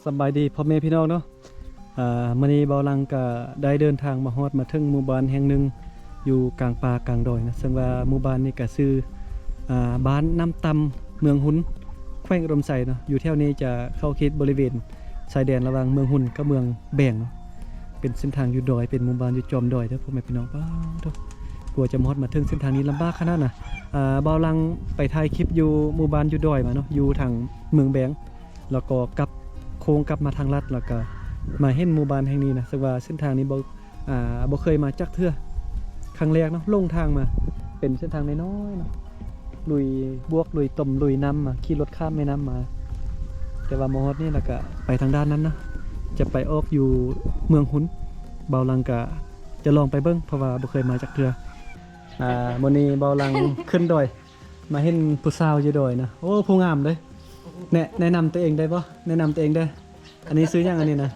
ສະບາຍດີພໍ່ແມ່ພີ່ນ້ອງເນາະ. ອາ ມື້ນີ້ເບົາຫຼັງກະໄດ້ເດີນທາງມາຮອດມາເຖິງໝູ່ບ້ານແຫ່ງໜຶ່ງຢູ່ກາງປ່າກາງດອຍນະ, ເຊິ່ງວ່າໝູ່ບ້ານນີ້ກະຊື່ ອາ ບ້ານນ້ຳຕ່ຳ ເມືອງຮຸນ ແຂວງອຸດົມໄຊເນາະ. ຢູ່ແຖວນີ້ຈະເຂົ້າເຂດບໍລິເວນຊາຍແດນລະຫວ່າງເມືອງຮຸນກັບເມືອງແບງເນາະ. ເປັນເສັ້ນທາງຢູ່ດອຍ ເປັນໝູ່ບ້ານຢູ່ຈອມດອຍເດີພໍ່ແມ່ພີ່ນ້ອງ. ປ້າໂທ້ ກວ່າຈະມາຮອດມາເຖິງເສັ້ນທາງນີ້ລຳບາກຂະໜາດນະ. ອາ ເບົາຫຼັງໄປຖ່າຍຄລິບຢູ່ໝູ່ບ້ານຢູ່ດອຍມາເນາະ ຢູ່ທາງເມືອງແບງ ແລ້ວກໍກັບໂຄ້ງກັບມາທາງລັດ ແລ້ວກໍມາເຫັນໝູ່ບ້ານແຫ່ງນີ້ນະ, ເຊິ່ງວ່າເສັ້ນທາງນີ້ບໍ່ ອ່າ ບໍ່ເຄີຍມາຈັກເທື່ອ ຄັ້ງແລກເນາະ. ຫຼົງທາງມາ ເປັນເສັ້ນທາງນ້ອຍໆເນາະ ລຸຍບວກ ລຸຍຕົມ ລຸຍນ້ຳມາ ຂີ່ລົດຂ້າມແມ່ນ້ຳມາ. ແຕ່ວ່າມາຮອດນີ້ແລ້ວກະໄປທາງດ້ານນັ້ນເນາະ ຈະໄປອອກຢູ່ເມືອງຮຸນ. ເບົາຫຼັງກະຈະລອງໄປເບິ່ງ ເພາະວ່າບໍ່ເຄີຍມາຈັກເທື່ອ. ອ່າ ມື້ນີ້ເບົາຫຼັງຂຶ້ນດອຍ ມາເຫັນຜູ້ສາວຢູ່ດອຍນະ. ໂອ້ ຜູ້ງາມເດ້. ແນະ ແນະນຳຕົວເອງໄດ້ບໍ່? ແນະນຳຕົວເອງເດີ. ອັນນີ້ຊື່ຫຍັງ ອັນນີ້ນະ?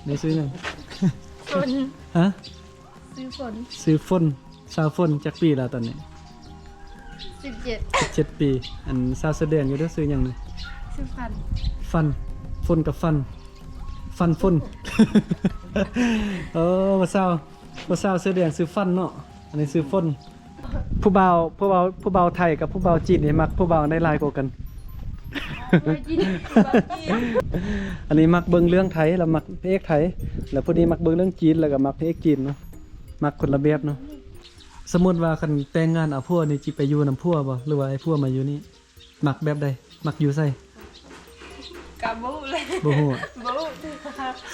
ນີ້ຊື່ຫຍັງ? ຝົນ. ຮະ? ຊື່ຝົນ. ຊື່ຝົນ. ສາວຝົນ ຈັກປີແລ້ວຕອນນີ້? ສິບເຈັດ. ສິບເຈັດປີ. ອັນສາວເສື້ອແດງຢູ່ເດີ ຊື່ຫຍັງນະ? ຊື່ຝັນ. ຝັນ. ຝົນກັບຝັນ. ຝັນຝົນ. ໂອ້ ຜູ້ສາວ ຜູ້ສາວເສື້ອແດງຊື່ຝັນເນາະ. ອັນນີ້ຊື່ຝົນ. ຜູ້ບ່າວ ຜູ້ບ່າວ ຜູ້ບ່າວໄທກັບຜູ້ບ່າວຈີນນີ້ມັກຜູ້ບ່າວໃດຫຼາຍກວ່າກັນ? ອັນນີ້ມັກເບິ່ງເລື່ອງໄທ ແລ້ວມັກພະເອກໄທ, ແລ້ວຜູ້ນີ້ມັກເບິ່ງເລື່ອງຈີນ ແລ້ວກໍມັກພະເອກຈີນເນາະ. ມັກຄົນລະແບບເນາະ. ສົມມຸດວ່າຄັນແຕ່ງງານເອົາຜົວນີ້ ຊິໄປຢູ່ນຳຜົວບໍ່ ຫຼືວ່າໃຫ້ຜົວມາຢູ່ນີ້? ມັກແບບໃດ? ມັກຢູ່ໃສ? ກະບໍ່ຮູ້ເລີຍ. ບໍ່ຮູ້. ບໍ່ຮູ້.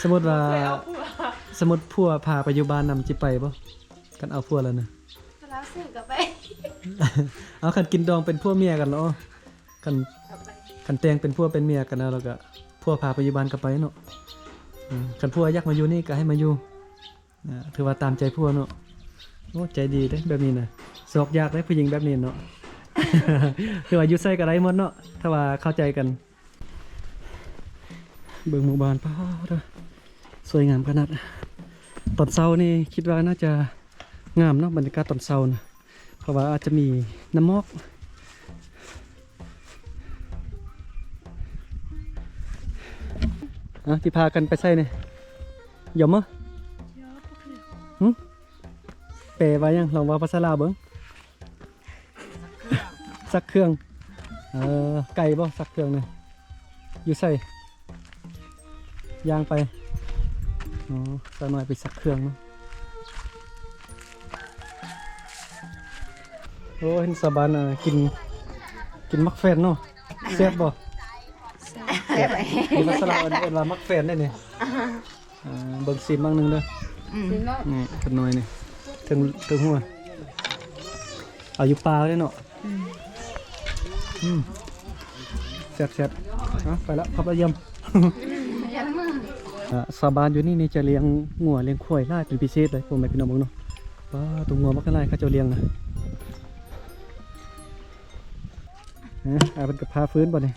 ສົມມຸດວ່າ ບໍ່ເຄີຍເອົາຜົວ. ສົມມຸດຜົວພາໄປຢູ່ບ້ານນຳ ຊິໄປບໍ່? ຄັນເອົາຜົວແລ້ວນະ. ລາວຊື້ກໍໄປ. ເອົາ ຄັນກິນດອງເປັນຜົວເມຍກັນເນາະ. ຄັນ ກໍໄປ. ຄັນແຕ່ງເປັນຜົວເປັນເມຍກັນແລ້ວ ແລ້ວກໍຜົວພາໄປຢູ່ບ້ານກໍໄປເນາະ. ເອີ ຄັນຜົວຢາກມາຢູ່ນີ້ກໍໃຫ້ມາຢູ່. ອ່າ ຖືວ່າຕາມໃຈຜົວເນາະ. ໂອ້ ໃຈດີເດ້ແບບນີ້ນະ. ຊອກຍາກເດ້ຜູ້ຍິງແບບນີ້ເນາະ. ຖືວ່າຢູ່ໃສກໍໄດ້ໝົດເນາະ ຖ້າວ່າເຂົ້າໃຈກັນ. ເບິ່ງໝູ່ບ້ານ ປາດ ສວຍງາມຂະໜາດ. ຕອນເຊົ້ານີ້ຄິດວ່າໜ້າຈະງາມເນາະ ບັນຍາກາດຕອນເຊົ້ານະ. ເພາະວ່າອາດຈະມີນ້ຳໝອກ. ອ່ະ ທີ່ພາກັນໄປໃສນີ້? ຢອມມະ? ຫຶ? ແປວ່າຫຍັງ? ລອງເວົ້າພາສາລາວເບິ່ງ. ຊັກເຄື່ອງ. ເອີ ໄກບໍ່ ຊັກເຄື່ອງນີ້? ຢູ່ໃສ? ຍ່າງໄປ. ອໍ ສາວນ້ອຍໄປຊັກເຄື່ອງເນາະ. ໂອ້ ເຫັນຊາວບ້ານ ອ່າ ກິນ ກິນໝາກແຟນເນາະ. ແຊບບໍ່? ແຊບ. ມີພາສາລາວເອີ້ນ ເອີ້ນວ່າໝາກແຟນໄດ໋ນີ້. ອ່າ ເບິ່ງຊີມໝາກໜຶ່ງເດີ. ອືມ ນີ້ ກັບໜ່ວຍນີ້ ເທິງ ເທິງຫົວ. ເອົາຢູ່ປ່າເດ້ເນາະ. ອືມ ອືມ ແຊບໆ. ອ່ະ ໄປລະ ຂອບໃຈຢ້ຽມ. ອ່າ ຊາວບ້ານຢູ່ນີ້ນີ້ຈະລ້ຽງງົວລ້ຽງຄວາຍຫຼາຍເປັນພິເສດເລີຍ ພໍ່ແມ່ພີ່ນ້ອງເບິ່ງເນາະ. ປາດ ຕົວງົວບັກຫຼາຍເຂົາເຈົ້າລ້ຽງນະ. ອ່າ ອ້າຍເພິ່ນກໍຜ່າຟືນບັດນີ້.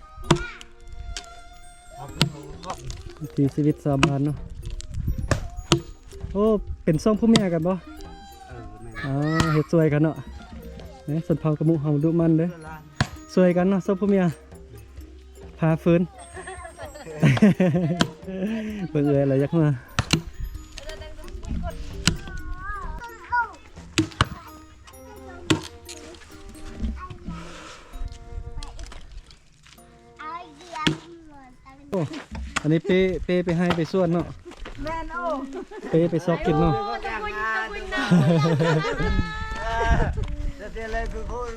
ວິຖີຊີວິດຊາວບ້ານເນາະ. ໂອ້ ເປັນສອງຜົວເມຍກັນບໍ່? ເອີ ແມ່ນ. ອໍ ເຮັດຊ່ວຍກັນເນາະ. ນີ້ ຊົນເຜົ່າກະມຸເຮົາດຸໝັ່ນເດີ. ຊ່ວຍກັນເນາະ ສອງຜົວເມຍ ຜ່າຟືນ. ເບິ່ງເອື້ອຍລະຢາກມາ. ໂອ້ ອັນນີ້ເປ້ ເປ້ໄປໄຮ່ໄປສວນເນາະ. ແມ່ນ. ໂອ້ ເປ້ໄປຊອກກິນເນາະ. ໂອ້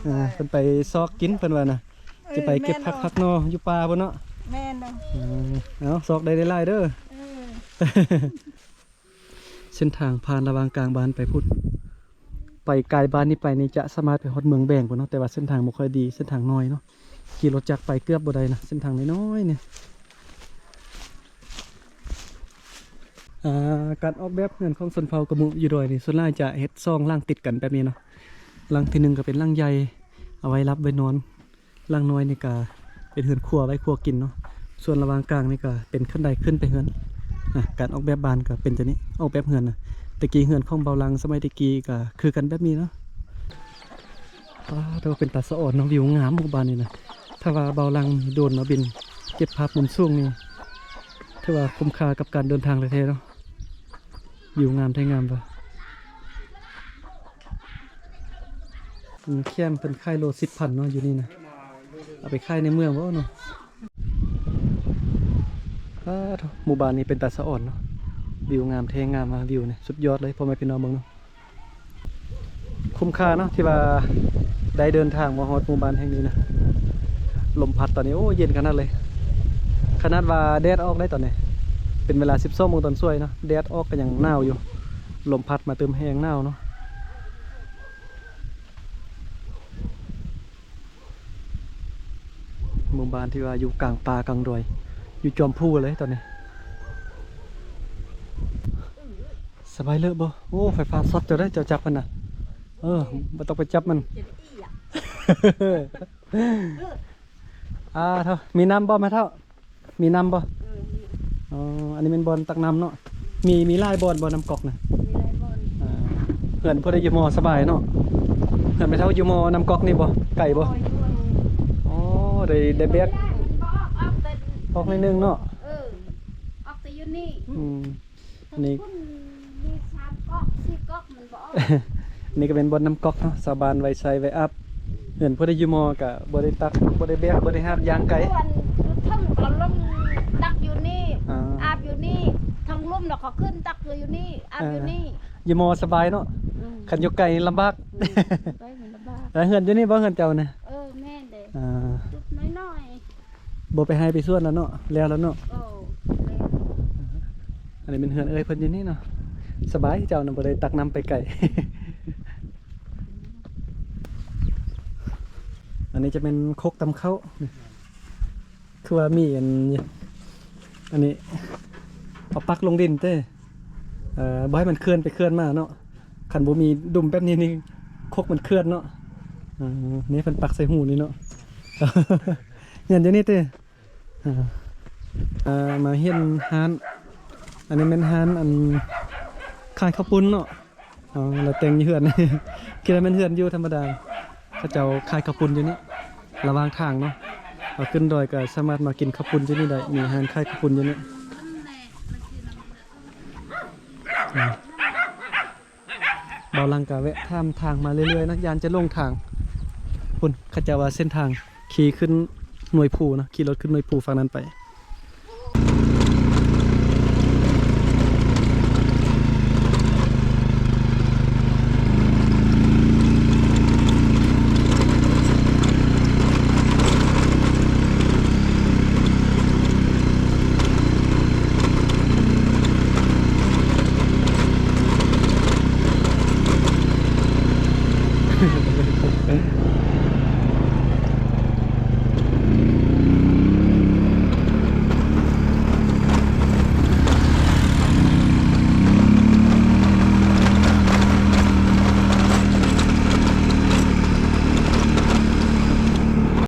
ເອີ ເພິ່ນໄປຊອກກິນ ເພິ່ນວ່ານະ. ເອີ ຈະໄປເກັບຜັກ ແມ່ນ. ຜັກໜໍ່ຢູ່ປ່າພຸ້ນເນາະ. ແມ່ນ. ເອີ ເອົາ ຊອກໄດ້ຫຼາຍໆເດີ. ເອີ ເສັ້ນທາງຜ່ານລະຫວ່າງກາງບ້ານໄປພຸ້ນ ໄປກາຍບ້ານນີ້ໄປນີ້ຈະສາມາດໄປຮອດເມືອງແບງພຸ້ນເນາະ, ແຕ່ວ່າເສັ້ນທາງບໍ່ຄ່ອຍດີ ເສັ້ນທາງນ້ອຍເນາະ, ຂີ່ລົດຈັກໄປເກືອບບໍ່ໄດ້ນະ ເສັ້ນທາງນ້ອຍໆນີ້. ອ່າ ການອອກແບບເຮືອນຂອງຊົນເຜົ່າກະມຸຢູ່ດອຍນີ້ ສ່ວນຫຼາຍຈະເຮັດສອງຫຼັງຕິດກັນແບບນີ້ເນາະ, ຫຼັງທີໜຶ່ງກໍເປັນຫຼັງໃຫຍ່ ເອົາໄວ້ຫຼັບໄວ້ນອນ. ຫຼັງນ້ອຍນີ້ກະເປັນເຮືອນຄົວໄວ້ຄົວກິນເນາະ, ສ່ວນລະຫວ່າງກາງນີ້ກະເປັນຂັ້ນໄດຂຶ້ນໄປເຮືອນ. ອ່າ ການອອກແບບບ້ານກະເປັນຈັ່ງນີ້ ອອກແບບເຮືອນນະ. ແຕ່ກີ້ເຮືອນຂອງເບົາຫຼັງສະໄໝແຕ່ກີ້ກະຄືກັນແບບນີ້ເນາະ. ປາດໂທ້ ເປັນຕາສະອອນເນາະ, ວິວງາມໝູ່ບ້ານນີ້ນະ. ຖ້າວ່າເບົາຫຼັງໂດຣນມາບິນເກັບພາບມຸມສູງນີ້ ຖືວ່າຄຸ້ມຄ່າກັບການເດີນທາງແທ້ໆເນາະ. ວິວງາມແທ້ງາມວ່າ. ອືມ ແຄມເພິ່ນຂາຍໂລສິບພັນເນາະ ຢູ່ນີ້ນະ. ເອົາໄປຂາຍໃນເມືອງບໍ່ເນາະ? ປາດໂທ້ ໝູ່ບ້ານນີ້ເປັນຕາສະອອນເນາະ. ວິວງາມແທ້ງາມວ່າ ວິວນີ້ສຸດຍອດເລີຍ ພໍ່ແມ່ພີ່ນ້ອງເບິ່ງເນາະ. ຄຸ້ມຄ່າເນາະ ທີ່ວ່າໄດ້ເດີນທາງມາຮອດໝູ່ບ້ານແຫ່ງນີ້ນະ. ລົມພັດຕອນນີ້ ໂອ້ ເຢັນຂະໜາດເລີຍ. ຂະໜາດວ່າແດດອອກໄດ໋ຕອນນີ້ ເປັນເວລາສິບສອງໂມງຕອນສວຍເນາະ ແດດອອກກໍຍັງໜາວຢູ່. ລົມພັດມາຕື່ມແຮງໜາວເນາະ. ໝູ່ບ້ານທີ່ວ່າຢູ່ກາງປ່າກາງດອຍ ຢູ່ຈອມພູເລີຍຕອນນີ້. ສະບາຍເລີຍບໍ່? ໂອ້ ໄຟຟ້າຊັອດເຈົ້າໄດ໋ ເຈົ້າຈັບມັນນະ. ເອີ ບໍ່ຕ້ອງໄປຈັບມັນ. ອ່າ ເຖົ້າ ມີນ້ຳບໍ່ແມ່ເຖົ້າ? ມີນ້ຳບໍ່? ເອີ ມີ. ອໍ ອັນນີ້ແມ່ນບ່ອນຕັກນ້ຳເນາະ. ມີ ມີຫຼາຍບ່ອນບໍ່ ນ້ຳກອກນະ? ມີຫຼາຍບ່ອນ. ອ່າ ເຮືອນຜູ້ໃດຢູ່ມໍສະບາຍເນາະ. ເຮືອນແມ່ເຖົ້າຢູ່ມໍນ້ຳກອກນີ້ບໍ່? ໄກບໍ່? ອໍ ໄດ້ ໄດ້ແບກ ອອກ ອອກໜ້ອຍໜຶ່ງເນາະ. ເອີ ອອກແຕ່ຢູ່ນີ້. ອືມ ອັນນີ້ ທາງພຸ້ນມີສາມກອກ ສີ່ກອກ ມັນບໍ່ອອກ. ນີ້ກໍເປັນບ່ອນນ້ຳກອກເນາະ ຊາວບ້ານໄວ້ໃຊ້ໄວ້ອາບ. ເຮືອນຜູ້ໃດຢູ່ມໍກໍບໍ່ໄດ້ຕັກ ບໍ່ໄດ້ແບກ ບໍ່ໄດ້ຫາບຍ່າງໄກ. ຢູ່ເທິງກໍລົງຕັກຢູ່ນີ້ ອ່າ ອາບຢູ່ນີ້ ທາງລຸ່ມແລ້ວກໍຂຶ້ນຕັກຢູ່ນີ້ ອາບຢູ່ນີ້. ຢູ່ມໍສະບາຍເນາະ. ອືມ ຄັນຢູ່ໄກລຳບາກ. ອືມ ໄກມັນລຳບາກ. ແລ້ວເຮືອນຢູ່ນີ້ບໍ່ ເຮືອນເຈົ້ານະ? ເອີ ແມ່ນເດ້. ອ່າ ຈຸດນ້ອຍໆ. ບໍ່ໄປໄຮ່ໄປສວນແລ້ວເນາະ ແລ້ວແລ້ວເນາະ. ໂອ້ ແລ້ວ. ອັນນີ້ແມ່ນເຮືອນເອື້ອຍເພິ່ນຢູ່ນີ້ເນາະ. ສະບາຍ ເຈົ້ານະບໍ່ໄດ້ຕັກນ້ຳໄປໄກ. ອັນນີ້ຈະແມ່ນຄົກຕຳເຂົ້າ ຄືວ່າມີອັນ ອັນນີ້ເອົາປັກລົງດິນເດ້. ເອີ ບໍ່ໃຫ້ມັນເຄື່ອນໄປເຄື່ອນມາເນາະ. ຄັນບໍ່ມີດຸມແບບນີ້ນີ້ ຄົກມັນເຄື່ອນເນາະ. ເອີ ນີ້ເພິ່ນປັກໃສ່ຮູນີ້ເນາະ. ເຮືອນຢູ່ນີ້ຕິ. ເອີ ເອີ ມາເຫັນຮ້ານ ອັນນີ້ແມ່ນຮ້ານ ອັນ ຂາຍເຂົ້າປຸ້ນເນາະ. ອໍ ລາວແຕ່ງຢູ່ເຮືອນ ຄິດວ່າແມ່ນເຮືອນຢູ່ທຳມະດາ. ເຂົາເຈົ້າຂາຍເຂົ້າປຸ້ນຢູ່ນີ້ ລະຫວ່າງທາງເນາະ. ເອົາຂຶ້ນດອຍກໍສາມາດມາກິນເຂົ້າປຸ້ນຢູ່ນີ້ໄດ້ ມີຮ້ານຂາຍເຂົ້າປຸ້ນຢູ່ນີ້. ອືມ ບ່າວຫຼັງກໍແວະຖາມທາງມາເລື້ອຍໆນະ ຢ້ານຈະຫຼົງທາງ. ພຸ້ນ ເຂົາເຈົ້າວ່າເສັ້ນທາງຂີ່ຂຶ້ນໜ່ວຍພູນະ ຂີ່ລົດຂຶ້ນໜ່ວຍພູຝັ່ງນັ້ນໄປ.